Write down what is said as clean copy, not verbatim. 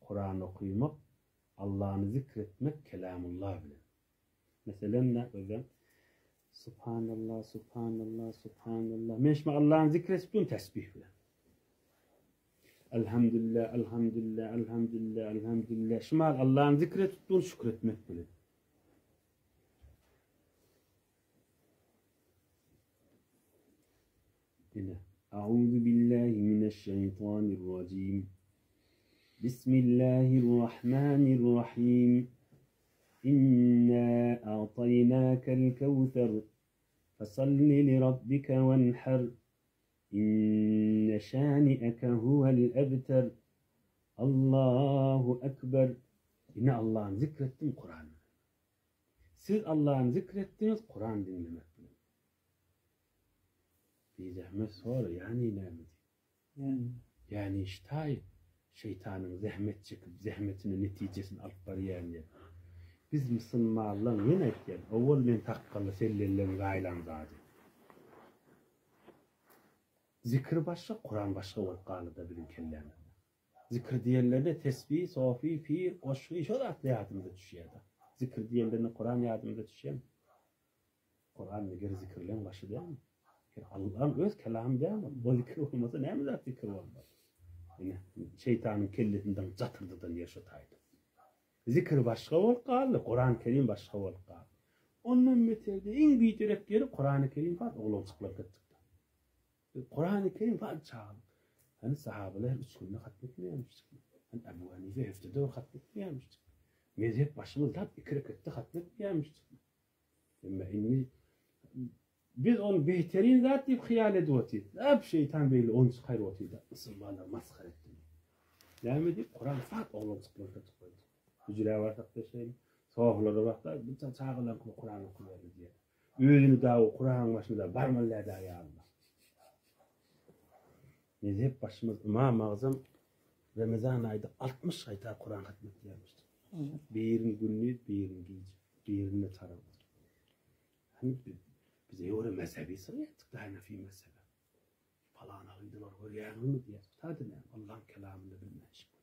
Kuran okymak, Allany zikr etmek kelamullah bilen. Meselem nä özem Subhanallah, Subhanallah, Subhanallah. Men şuma Allany zikr edip durun tesbih bilen. Elhamdülillah, Elhamdülillah, Elhamdülillah, Elhamdülillah. Şuma Allany zikr edip durun şükür etmek bilen. Ine. Auzu billahi mineşşeýtanirrajim. Bismillahirrahmanirrahim. Inna a'taýnakel kewser. Fesalli li rabbike wenher. Inne şani'eke huvel ebter. Allahu ekber. Ine Allah'y zikretdim Kur'an. Siz Allah'y zikretdiňiz Kur'an diňlemek bilen. Bizahmet sora, ýani näme diýip. Ýani. Ýani ştaý şeýtanyň zähmet çekip, zähmetine netijesini alyp barýan ýer. Biz musulmanlaň, ýene aýtýan, owal men sakgally sellelleň gaýlan zady. Zikir başga, Kuran başga bolup galdy-da biziň kellämizde. Zikir diýenlerine tesbi, sofi, pir, goşgy şo zatlar ýadymyza düşýär-de. Zikir diýenlerine Kuran ýadymyza düşýärmi? Kuran meger zikirleň başy dälmi? Allaň öz kelamy dälmi? O zikir bolmasa näme zat zikir bolmaz? Ine, şeýtanyň kellesinden jatyrdydan ýer şo taýda. Zikir başga bolup galdy, Kuran Kerim başga bolup galdy. Ondan beterde iň biderek ýeri Kurany Kerim bar, oglanjyklar gitdik. Kurany Kerim bar çagalyk. Hani sahabalar her üç günde hatm etmeýärmiş. Hani Ebu Hanife heftede bir hatm etmeýärmiş. Mezhep başymyz zat iki reketde hatm etmeýärmiş. Emma indi biz ony behterin zat diýip hyýal edip otyrys. Äp şeýtan beýle ony çykaryp otyr-da, musulmanlar masgara etdi. Näme diýip, Kuran sat oglanjyklar satyp goýdy. Hüjrä barsak-da şeýle, sohlara barsak, bu çagalaryňky Kuran okaberdi diýýär. Özüni dagy Kuranyň başyna da barmaly däl dagy ýalyna. Mezhep başymyz Ymam Agzam Remezan aýda 60 gaýta Kuran hatm etýärmiş. Birini gündiz, birini gije, birini tarawih. Hani bize göre mezhebi sygýardyk da Hanefi mezhebe. Falan agydylar görýäňizmi diýýär. Taýda näme? Allah'ın kelamyny bilmän.